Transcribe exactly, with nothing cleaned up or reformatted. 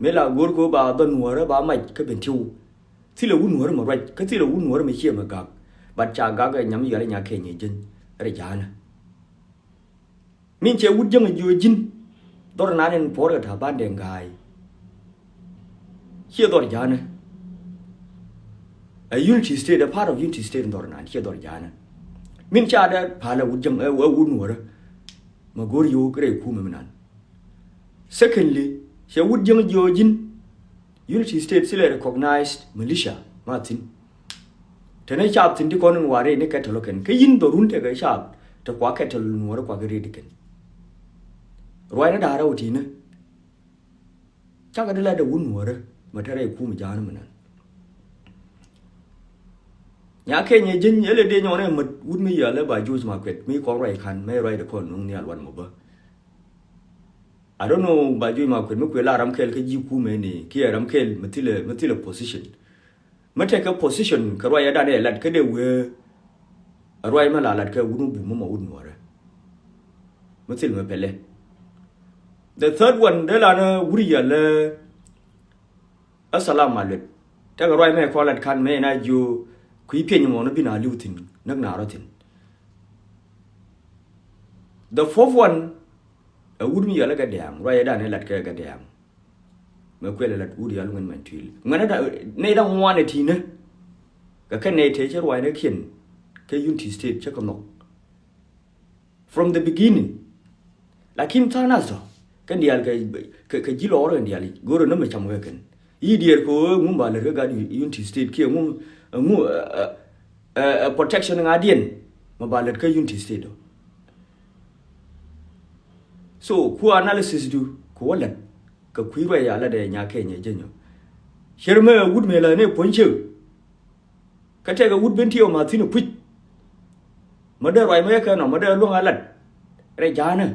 Mëë la go̱o̱r kɛ ɣöö ba dhɔn Nuɔ̱ɔ̱rä ba mac kä Bentiu. Thilɛ wut Nuɔ̱ɔ̱rä mɛ ruac, kä thilɛ wut Nuɔ̱ɔ̱rä mɛ ciɛ mɛ gak. But ca gak ɛ nyam yɔal ɛ Nyakiɛny Jieny rɛy ja̱a̱nä. Min cɛ wut Jäŋ jiö ji̱n. Dhɔr nan in puɔ̱r kɛ Taban Deng Gai. Ciɛ dhɔr ja̱a̱nä. Ɛ Unity State, ɛ part of Unity State dhɔr nan, ciɛ dhɔr ja̱a̱nä. Min ca dee palä wut Jäŋ, ɛ, ɛ wut Nuɔ̱ɔ̱rä. Mɛ go̱o̱r yio̱w kɛ rɛy kumɛ mi nan. Secondly, cɛ wut Jäŋ jiö ji̱n. Unity State thilɛ recognized militia ma thi̱n. Te ni caap thi̱n ti kɔn in wa̱a̱ rɛy ni kɛtɛl ɔ kɛn. Kä yɛn dhɔrun tekɛ caap, te kua kɛtɛl Nuɔ̱ɔ̱rä kua kɛ rɛy ti kɛn. Ruac ni da̱a̱ rɛw ti̱nä. Cakɛ di la dee wut Nuɔ̱ɔ̱rä, mɛ te rɛy kumɛ ja̱a̱nä mi nan. Nyakiɛny Jieny, ɛ lɛ dee nyɔnɛ mät wut mi yɔal ɛ Ba Joc Makuɛt, mi kɔn ruac ka̱n, mɛ ruac dee kɔn nuŋ nhial wan mɔ bä. I don't know, Ba Joc Makuɛt mi kuël la ram kɛl kä ji̱ kumɛ ni, kiɛ ram kɛl mi thilɛ, mi thilɛ position. Mi tekɛ position kɛ ruac ɛ dan ɛ lat kä dee wee, ɛ ruac mi la lat kɛ wut mi bum mi mɔ wut Nuɔ̱ɔ̱rä. Mi thil mi pɛlɛ. The third one, dee la ni wut yɔal ɛ Asalam Maluet. Tekɛ ruac mɛ kɔn lat ka̱n mɛ na jiö kui̱ pieny mɔ ni bi na li̱w thi̱n, näk na rɔ thi̱n. The fourth one, ɛ wut mi yɔal ɛ Gadiaŋ, ruac ɛ dan ɛ lat kɛ Gadiaŋ. Mɛ kuɛl ɛ lat wut yɔal Ŋuɛn Many Tuil. Ŋuɛn ɛ dan, nɛy dan ŋuan ɛ ti̱nä. Kɛ kɛn nɛy tëë cä ruac ni kiɛn, kɛ Unity State cä kɛ nhɔk. From the beginning. Lakin tha̱a̱ŋ nath tɔ kɛn diaal kɛ, kɛ, kɛ ji̱ lɔɔr kɛn diaal i̱ go̱o̱rä ni mɛ cam kɛ kɛn. I̱ diɛɛr kɛ ɣöö ŋum ba lät kä gat Unity State kiɛ ŋum, ŋum, ɛ, ɛ, ɛ, protection ŋa̱diɛn mɛ ba lät kä Unity State ɔ. So ku analysis du ku wä lät kɛ kui̱ ruac a lat ɛ Nyakiɛny Jieny ɔ. Cier mɛ wut mëë la ni puɔ̱ny ciek. Kä tɛkɛ wut Bentiu ma thi̱n ɛ puc. Ma dee ruac ma yɛ kɛ nɔ, ma dee luäŋ a lat rɛy ja̱a̱nä.